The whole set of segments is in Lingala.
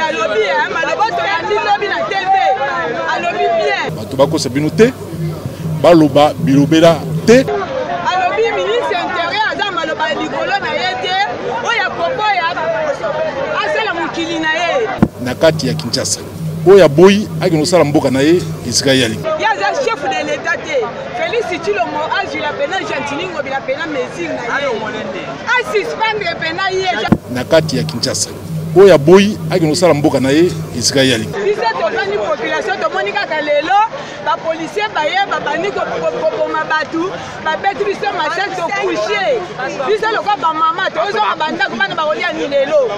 Alobi eh, maloba tolandi lobi na TV, alobi bien. Bato bakosa bino te, baloba bilobela te. Alobi ministre intérieur aza maloba ya likolo na ye te, oyo akoboya asala mokili na ye. Na kati ya Kinshasa, oyo aboyi akende kosala mboka na ye esika ye alingi. Ye aza chef de l'État te. Félix Tshilombo azwila pena Gentiny Ngobila pena mesure na ye. Asuspendre pena ye. Na kati ya Kinshasa, oyo aboyi akende kosala mboka na ye esika ye alingi. Biso tozali population, tomoni kaka lelo bapolisier baye babandi koboma bato, babeti biso masasi, tokushe biso lokola bamama, tozonga bandako, bana bakolia ni lelo.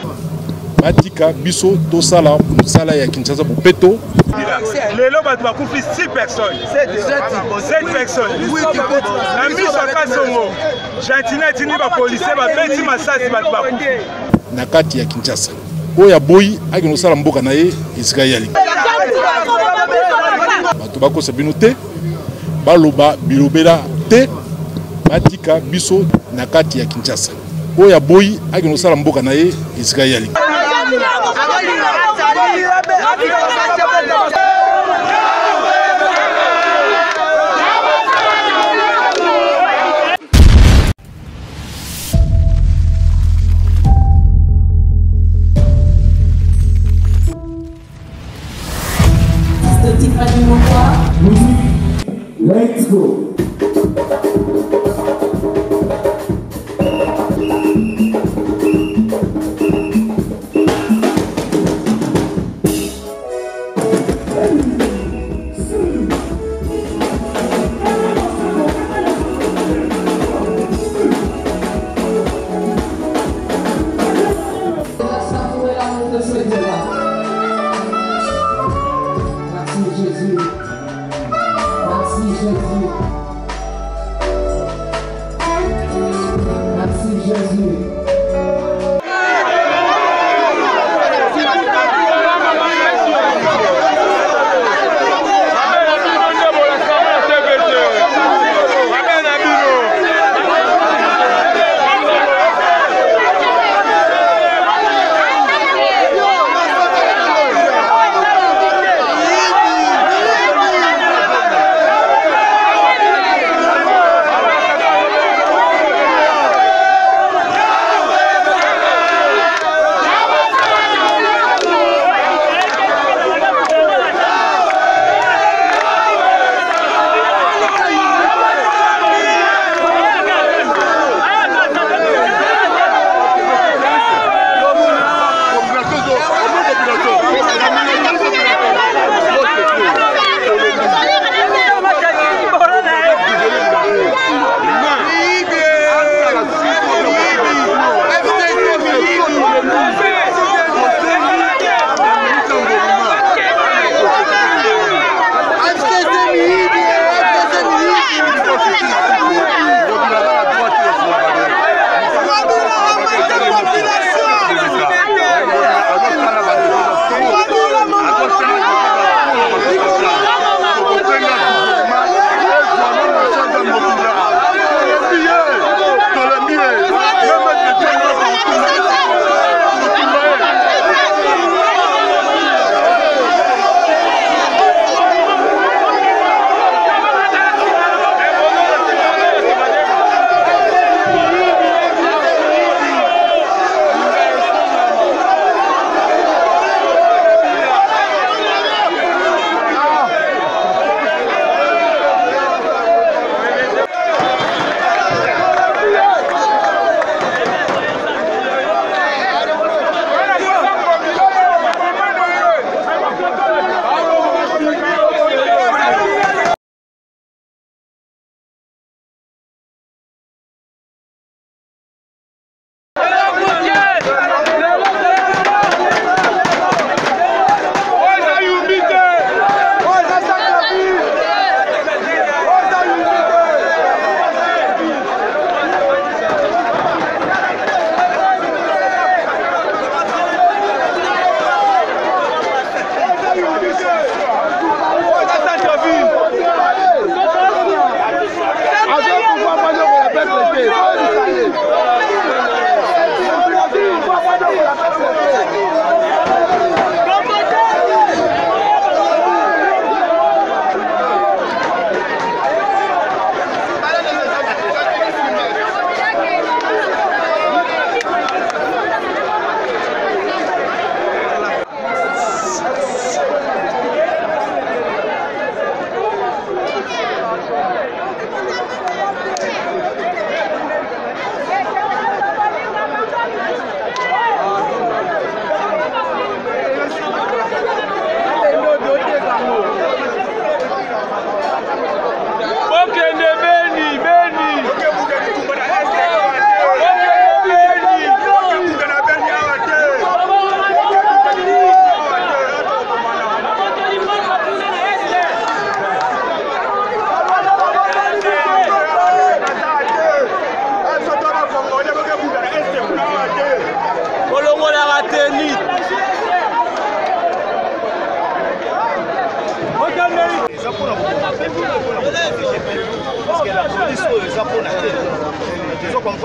Batika biso tosala mosala ya Kinshasa bopeto. Lelo bato bakufi 6 personnes, 7 personnes na miso ya Kasongo. Gentiny atindi bapolisier, babeti masasi, bato bakufi. Na kati ya Kinshasa, oyo aboyi akende kosala mboka na ye esika ye alingi. Bato bakosa bino te, baloba bilobela te, batika biso na kati ya Kinshasa. Oyo aboyi akende kosala mboka na ye esika ye alingi. Let's go. Merci Jésus. Merci Jésus. Merci Jésus.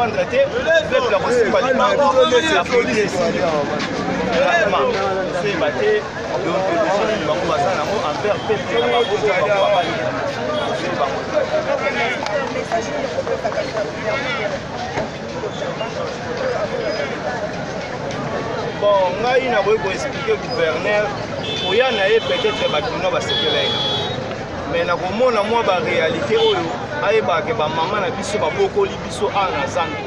comprendre te. Peuple akosimba libanga, la police esili vraiment tozoyeba te deontologie nini bango baza nango envers peuple na bango oyo bango babali. Tozoyeba bango. Bon, ngai nakoki koexpliquer gouverneur koya na ye, peut-être bakinois basepela ye, mais nakomona mwa baréalité oyo ayebaka ke bamama na biso babokoli biso awa na zando.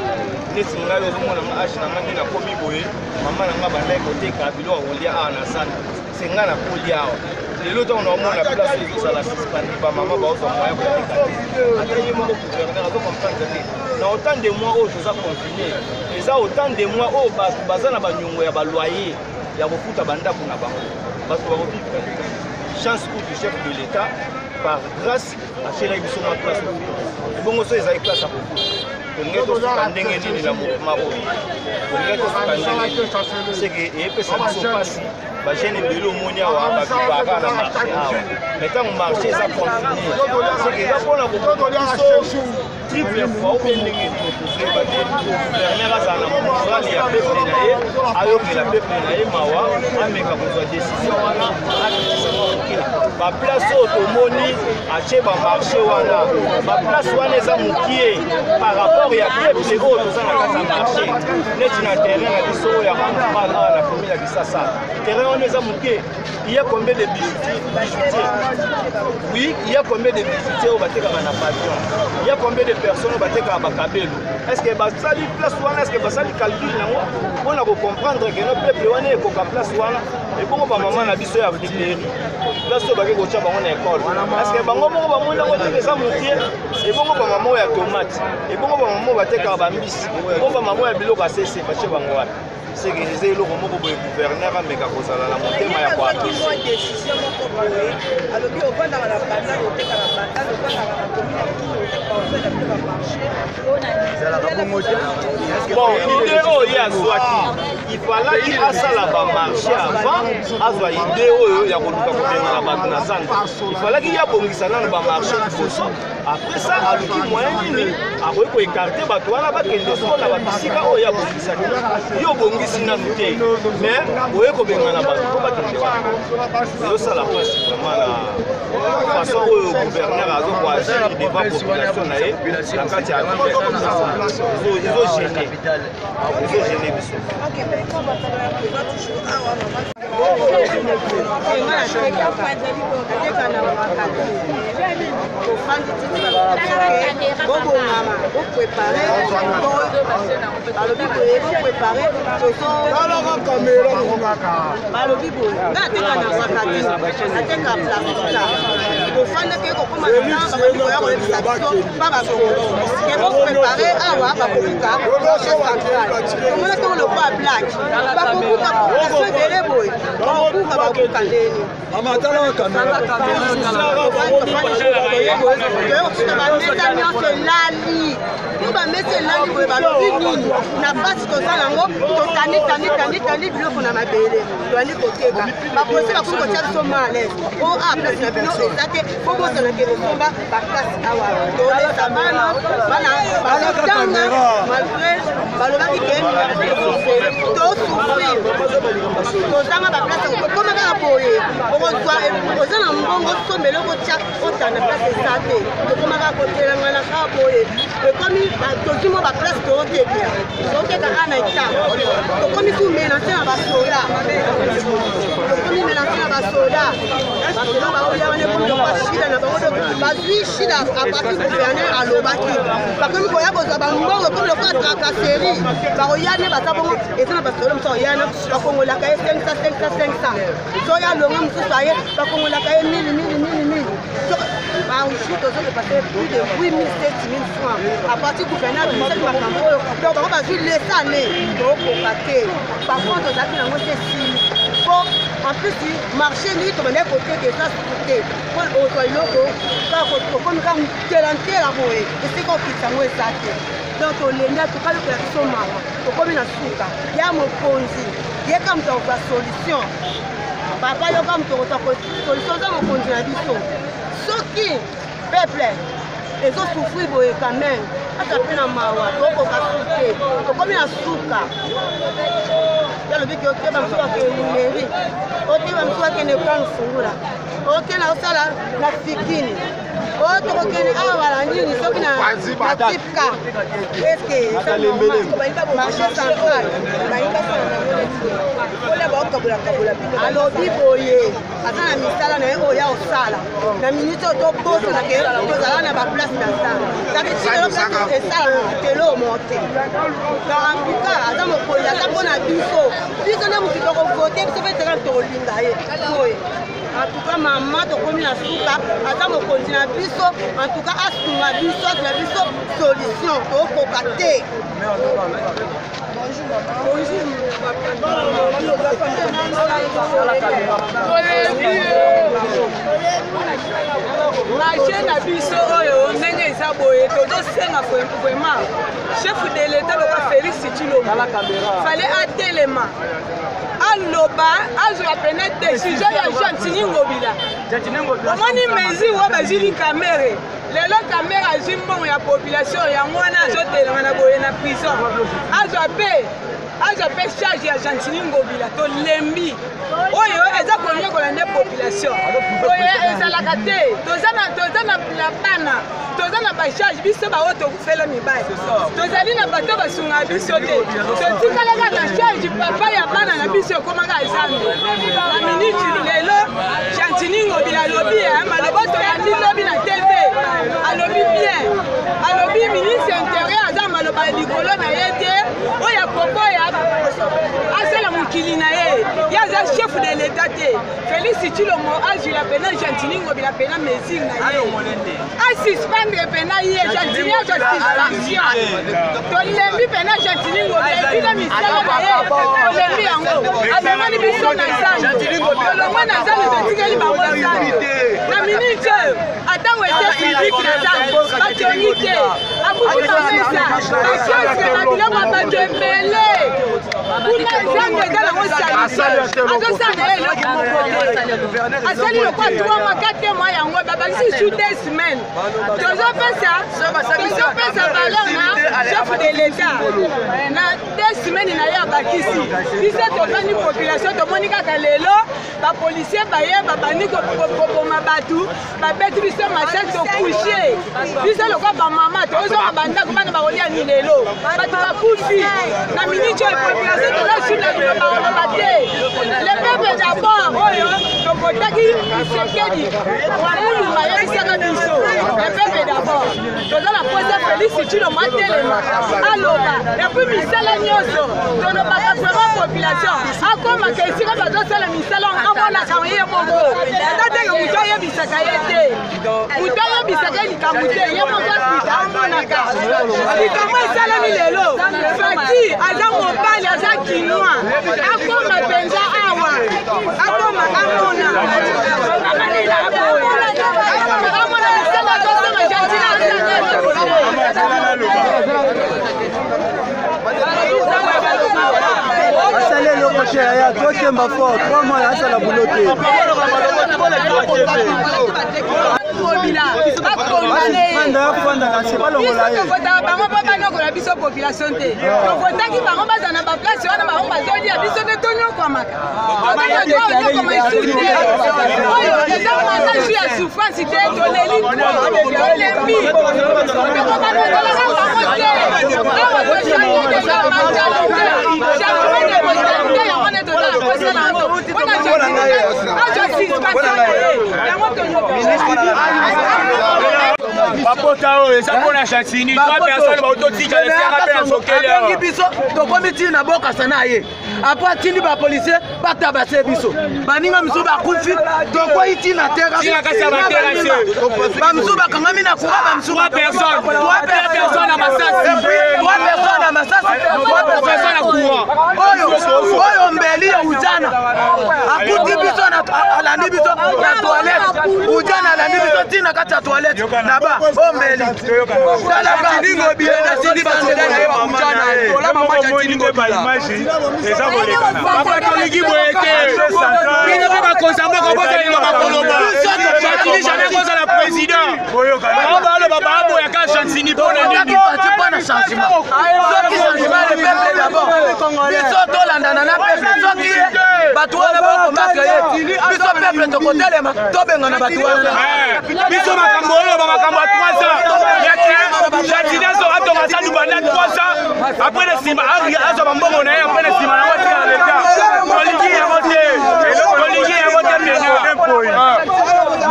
Neti ngai, ozomona nga, âge na ngai nde nakomi boye, mama na ngai bandaki koteka biloko ya kolia awa na zando. Se ngai nakolia awa lelo, ntango naomona place oyo ezozala suspendu, bamama baozwa moyen koteka te. Ata ye moko gouverneur azocomprendre te. Na autant de mois oyo toza confiné, eza autant de mois oyo bato baza na baniongo ya baloyer ya kofuta bandako na bango, bato bakovivre. Chance kutu, chef de l'État, par grâce, atielaki biso mwa place. Ebongo so ezali place ya kofuta, tolingai tosuka ndenge nini na mouvement oyo? Tolingai tosuka ndenge nini? Seke eyepesa biso mpasi. Bajeune ebele omoni awa babibaka na marché awa, mais ntango marché eza confiné, seke eza mpona koboma biso triple fois ou bien ndenge nini, tozoyeba te. Gouverneur azala na morale ya peuple na ye, ayokela peuple na ye mawa, ameka kozwa décision wana, akitisa mwa moke baplace oyo tomoni atie bamarché wana. Baplace wana eza mokie par rapport ya peuple oyo toza na kati ya marché. Neti na terrain na biso oyo ya Randmal awa na commune ya Kisasa, terrain wana eza moke. Il y a combien de bijoutiers? Oui, il y a combien de bijoutiers oyo batekaka na pavillon? Il y a combien de personnes oyo batekaka bakabelo? Est ce que basali place wana? Est ce que basali calcul nango mpona kocomprendre ke no peuple wana ekoka place wana? Ebongo bamama na biso ya librairie, place oyo bake kotya bango na école, est ce que bango moko bamoni yango te eza mokie? Ebongo bamama oyo ya tomate, ebongo bamama oyo batekaka bambisi, ebongo bamama oyo ya biloko ya sese, batie bango wapi? Seke eza eloko moko boye, gouverneur ameka kozala na motema ya koa décision moko boye. Alobi ovandaka na Bandal, oteka na Bandal, ovandaka na commune ya Kino, oteka, ofanda bino bamarché. Bon, idée oyo ye azwaki, ifalaki asala bamarché avant azwa idée oyo ya koluka kobengana bato na zando. Ifalaki ye abongisa nano bamarché liboso, après ça aluki moyen nini akoki koécarter bato wana bakende soko na babisika oyo abongisaki. Yo obongisi nanu te, mais oye kobengana bato mpo bakende wana, ezosala mpasi vraiment na façon oyo gouverneur azokoagir devant population na ye na kati ya ville ya Kinshasa. Ezogêner, ezogêner biso. Nateka na makati, tofandi titi, bobongama, boprépare. Balobi boye, boprépare. Balobi boye, nga nateka na makati, nateka plastika. Tofandaki, ekokoma na babandi koya koyebisa biso pa bakonzi ke boprépare awa, bakobuka marché central. Tomona ntango lokwa black, bakobuka population ebele boye, bakobuka, bakobuka ndeni? Toyokuta bamesa nyonso elali po bamesa elali boye. Balobi nini na mpasi toza nango? Totandi tandi tandi tandi biloko na mabele, toyandi koteka. Bapolisi bakomi kotia biso mal à l'aise o a place na bino eza te, po bosanake kosomba baplace awa. Tolesa bana, bana bazotanga malgré balobaki ke tosouffrir, tozanga baplace. Okoma kaka boye, okozwa, oza na mbongo, osomba eloko, otya, otanda, place eza te. Tokoma kaka kotelangana kaka boye. Ekomi tozwi mwa baplace, tooteka, tooteka kaka na eta. Tokomi su mélange na basoda, tokomi mélange na basoda. Basoda baoya wana, ekomi lokwa shida na bango, bazwi shida à partir gouverneur alobaki, bakomi koya kozwa bambongo. Ekomi lokwa tracasserie. Bakoya nde baza bongo, eza na basoda mosusu akoya na bakongolaka ye 500, 500, 500. Soki alonga, mosusu aye, bakongolaka ye 1000, 1000, 1000, 1000. Par jour tozodépasser plus de 8000, 7000 francs à partir gouverneur abimisaki makambo oyo. Donc bango bazwi laisser-aller, tokoka te. Par contre tozalaki nango se esili po en plus marché ndenge tobandaki koteka eza suku te, po ozwa eloko kaka okomi kaka ntelantela boye, esika okitisa yango eza te. Donc tolembi, atukalokela biso mawa, tokomi na suka ya mokonzi. Yeka moto akozwa solution, papa, yoka moto akozwa solution, oza mokonzi na biso. Soki peuple Ezo souffrir boye quand même. Ata pe na mawa, tokoka su te. Tokomi na suka. Ya lobi ke ote ba mosusu bakende mairie, ote ba mosusu bakende camp Fungula, ote na osala na Fikini, oyo tokokende awa na nini soki na tipka. Eske eza normal? Marché central balingi basala nango neti alobi boye, aza na misala na ye oyo ya kosala na minute oyo tobosana ke tozala na baplace na sala takitikelo place esala telo monte. Donc en tout cas aza mokonzi, aza mpo na biso, biso nde motu tokovote, biso mpe teka tokolinga ye boye. En tout cas mama, tokomi na suka, aza mokonzi na biso. En tout cas asunga biso, azwa biso solution, tokoka te. Marché na biso oyo ndenge eza boye, tozosenga vraiment chef de l'État loka Félix Tshilombo fallait atelema, aloba, azwa pene décision ya Gentiny Ngobila. Omoni mesure oyo bazwili Kamerhe lelo, Kamerhe azwi mbongo ya population, yango wana azotelema na boye na prison. Azwa mpe charge ya Gentiny Ngobila. Tolembi, oyo eza konyokola nde population, oyo ezalaka te. Toza na bana, toza na bacharge, biso baoyo tokufela mibali, tozali na bato basungaka biso te, totikalaka na charge. Papa ya bana na biso ekomaka zambe na miniti. Lelo Gentiny Ngobila alobi maloba, toyandi lobi na TV, alobi bien, alobi ministre intérieur aza maloba likolo na ye te, oyo akoboya asala mokili na ye, ye aza chef de l'État te. Félix Tshilombo azwila pena Gentiny Ngobila pena mesure na ye, asuspendre pena ye Gentiny, azwa suspension. Tolembi pena Gentiny Ngobila epina misala na ye, tolembi yango. Amemani biso na zando, tolongwe na zando, totikeli bango zando. Na minute oyo atango ete public na zando batongi te, akuti bamesa, bakiosque na biloko ya bato ebele kuna. Zando eza nango salite, azosala na ye eloko moko te. Asali lokwa 3 mois, 4 mois, yango babakisi su 2 semaines. Tozopesa valeur na chef de l'État na 2 semaines na ye abakisi. Biso tovandi population, tomoni kaka lelo bapolicier baye, babandi koboma bato, babeti biso masasi, tocoucher. Biso lokwa bamama, tozonga bandako, bana bakolia ni lelo? Bato bakufi na miniti oyo, population toza su na liloba koloba te. Le peuple d'abord, oyo tokotaki Tshisekedi Wamuluma ayebisaka biso, le peuple d'abord. Toza na posa Félix Tshilombo atelema, aloba, et puis misala nyonso tolobaka vraiment population akomaka esika bazosala misala, amonaka ye moko. Eza teke moto ayebisaka ye te, moto ayebisaka ye likambo te, ye moko akuta amonaka likambo esalami lelo. Fati aza mobali, aza Kinois, akoma mpenza awa, akoma amona, amona misala azosala Gentiny. Asali eloko te, aya tokemba fort 3 mois, asala boulot te. Ngobila bakondane. Fanda balongola ye. Tovotaka bango mpo banyokola biso population te. Tovotaki bango baza na baplace wana, bango bazolia, biso nde tonyokwamaka. Tonyokoma esu te, oyo eza message ya souffrance te. Toleli, tolembi, tokobanyokolaka bango te. Awa tochange déjà mentalité, changement de mentalité, yango nde toza na posa nango mpona azwa suspension na ye, yango tolobela. Bapota oyo eza mpona Gentiny, trois personnes bautotika esanga mpe na sokele. Abengi biso, tokomi ntina na bokasa na ye, apres atindi bapolicier batabase biso, baninga misusu bakufi, tokwei ntina. Ntina kasi ya baterrasse. Bamisusu bakangami na courant, bamisusu Trois personnes. Trois personnes na masasi. Trois personnes na masasi, trois personnes na courant. Oyo mbeli ya ujana akuti biso alandi biso na toilette, ujana alandi biso ntina kati ya toilette na ba oyo mbeli. Talaka atindi basoda na ye baujana tola mama Gentiny Ngobila. Eza kolekana. Papa, tolingi boye te. Bino mpe bakonzi ya mboka, bozolinga bakoloba Gentiny jamais kozala président. Bango baloba baboya. Gentiny mpo na nini? Parti mpo na changement. Soki changement, le peuple d'abord. Biso tolandana na peuple. Soki bato wana bakomatre ye, biso peuple tokotelema, tobengana bato wana. Biso makambo oyo, bamakambo ya 3 ans, Gentiny azo atonga zandu banda 3 ans, après na nsima azwa bambongo na ye, après na nsima nango atika na leta. Tolingi yango te, tolingi yango te.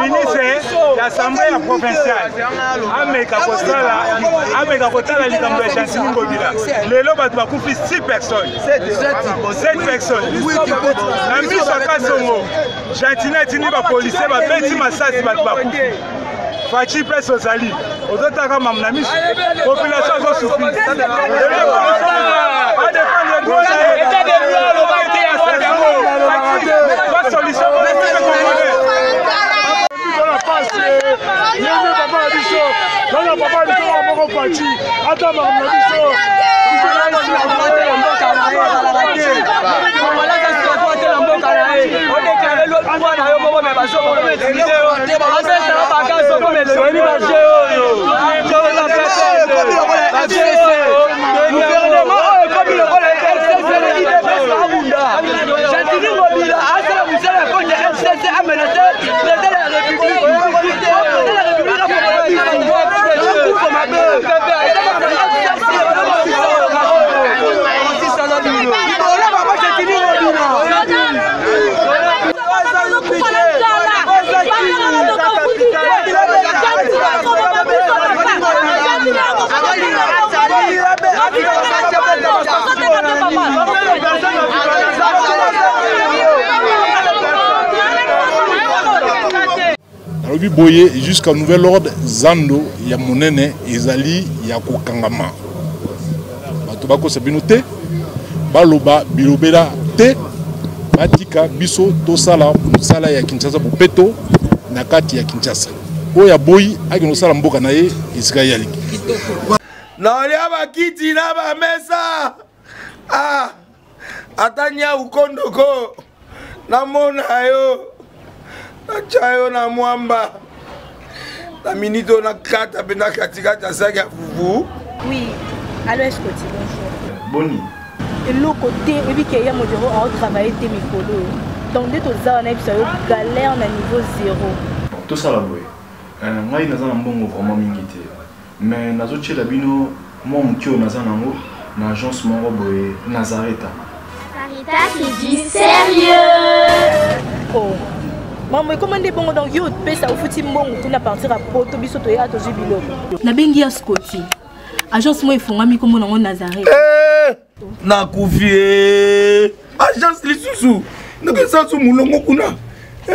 Ministre ya assemblée ya provinciale ameka kosala, ameka kotala likambo ya Gentiny Ngobila. Lelo bato bakufi 6 personnes, 7 personnes na miso ya Kasongo. Gentiny atindi bapolisier, babeti masasi, bato bakufi. Fatshi, place ozali, ozotaka mamu na miso, population azosouffrir. Adéfendre droit na ye. État de droit aloba te, ya solution. Yende papa na biso, tala papa na biso moko Fatshi, ata makambo na biso. Odéclarer droit na yo moko, me bazobetaka bakaso. Gouvernement oyo ekomi lokola FCC na UDPS. Abunda Gentiny Ngobila asala mosala ya contre FCC, amenace président de la République. Président de la République akufa mabe. Libolo papa Gentiny Ngobila. Nalobi boye, jusqu'à nouvel ordre, zando ya monene ezali ya kokangama. Bato bakosa bino te, baloba bilobela te, batika biso tosala mosala ya Kinshasa bopeto na kati ya Kinshasa. Oyo aboyi akende kosala mboka na ye esika ye alingi. Naolia bakiti na bamesa, ah, ata nyau kondoko namona yo, natya yo na mwamba na minute oyo, nakata mpe na katikati ya saki ya fufu. Oui, allo Escoti, bonjour. Boni? Eloko te, oyebi ke ya Modero aotravaille te mikolo oyo. Donc nde toza wana, yebisa yo, galère na niveau zéro. Bon, tosala boye. Ngai naza na mbongo vraiment mingi te, mais nazotiela bino mwa moke oyo naza nango na agence moko boye, Nazareta. Nazareta, c'est du sérieux. Oh. Mambo ekoma nde bongo. Donc yo opesa, ofuti mbongo kuna partir ya Poto, biso toya tozwi biloko. Nabengi ya Scoti, agence moko efungwami, nkombo nango Nazareth. Eh, nakufi e. Agence lisusu ndenge su molongo kuna,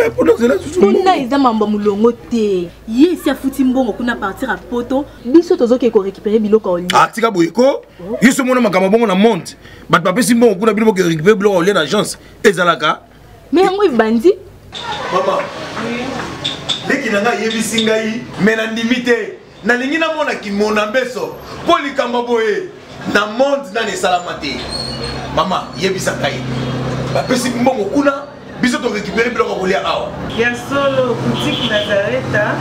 mpona ozela susu. Kuna eza mambo ya molongo te. Ye esi afuti mbongo kuna partir ya Poto, biso tozokende korécupérer biloko ya olia. Ah, tika boye ko. Yo so mona makambo bongo na monde, bato bapesi mbongo kuna, bino boke récupérer biloko ya olia na agence, ezalaka? Me yango ebandi. Mama leki na ngai ayebisi ngai, me nandimi te. Nalingi namona kimona mbeso mpo likambo boye na monde nani esalama te. Mama, yebisa ngai, bapesi mbongo kuna, biso torécupérer biloko ya kolia awa? Ya solo, boutique Nazareta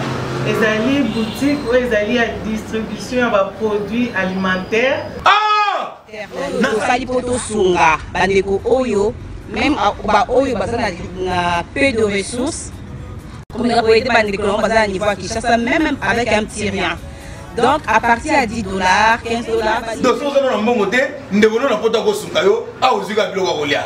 ezali boutique oyo ezali ya distribution ya baproduit alimentaire. Tosali mpo tosunga bandeko oyo, même baoyo baza na peu de ressources, komeka koaider bandeko nango baza na niveau ya Kinshasa, même avec un petit rien. Donc à partir ya 10 dollars, 15 dollars. Donc soki oza na mbongo te, ndeko no na Poto akosunga yo awa, ozwi kaka biloko ya kolia.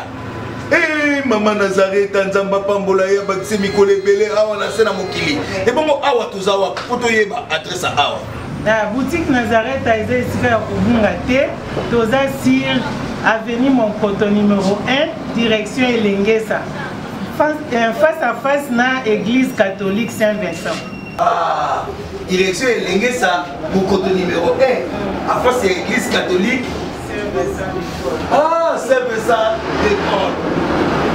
Eh, mama Nazareta, Nzambe apambola ye, abakisi mikolo ebele awa na se na mokili. Ebongo awa toza wapi, mpo toyeba adresse ya awa? Na boutique Nazareta eza esika ya kobunga te. Toza sur avenue Monkoto numéro 1, direction Elengesa, face à face na église catholique Saint Vincent. Ah, direction Elengesa, Mokoto numéro 1, en face ya église catholique. Ah, Saint Vincent de Paul.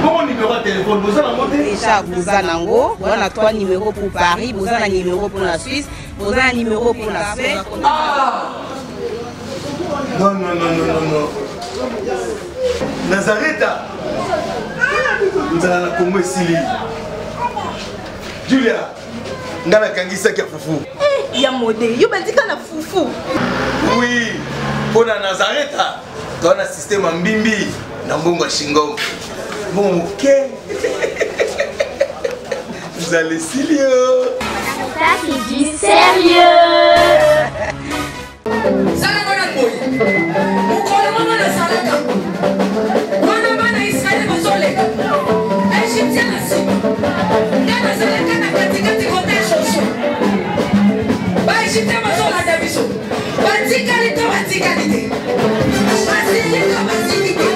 Bongo numéro ya téléphone boza nango te? Déjà boza nango, boza na trois numéros pour Paris, boza na numéro pour la Suisse, boza na numéro pour la Suède. Ah non, non, non, non, non, non, Nazareta, nzala na Kongo esili. Julia, ngai nakangisaki ya fufu. Ya mode yo bandika na fufu. Oui, mpo na Nazareta toa na systeme ya mbimbi na mbongo ya shingom, mbongo moke nzala esili yo. Ça, c'est du sérieux. Sala wana boye, mokolo moko nazalaka wana, bana Israele bazoleka, Egyptien na nsima, nga nazalaka na katikati kota Josue. Baegyptien bazolanda biso, batikali to batikali te, basili to basili te.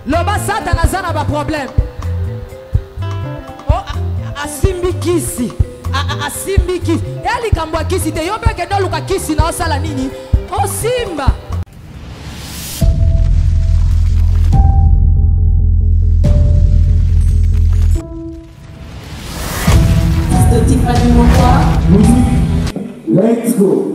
Loba, Satana aza na baproblème. Oh, asimbi kisi, asimbi kisi ya likambo ya kisi te. Yo mpe kende oluka kisi na osala nini, osimba. Let's go.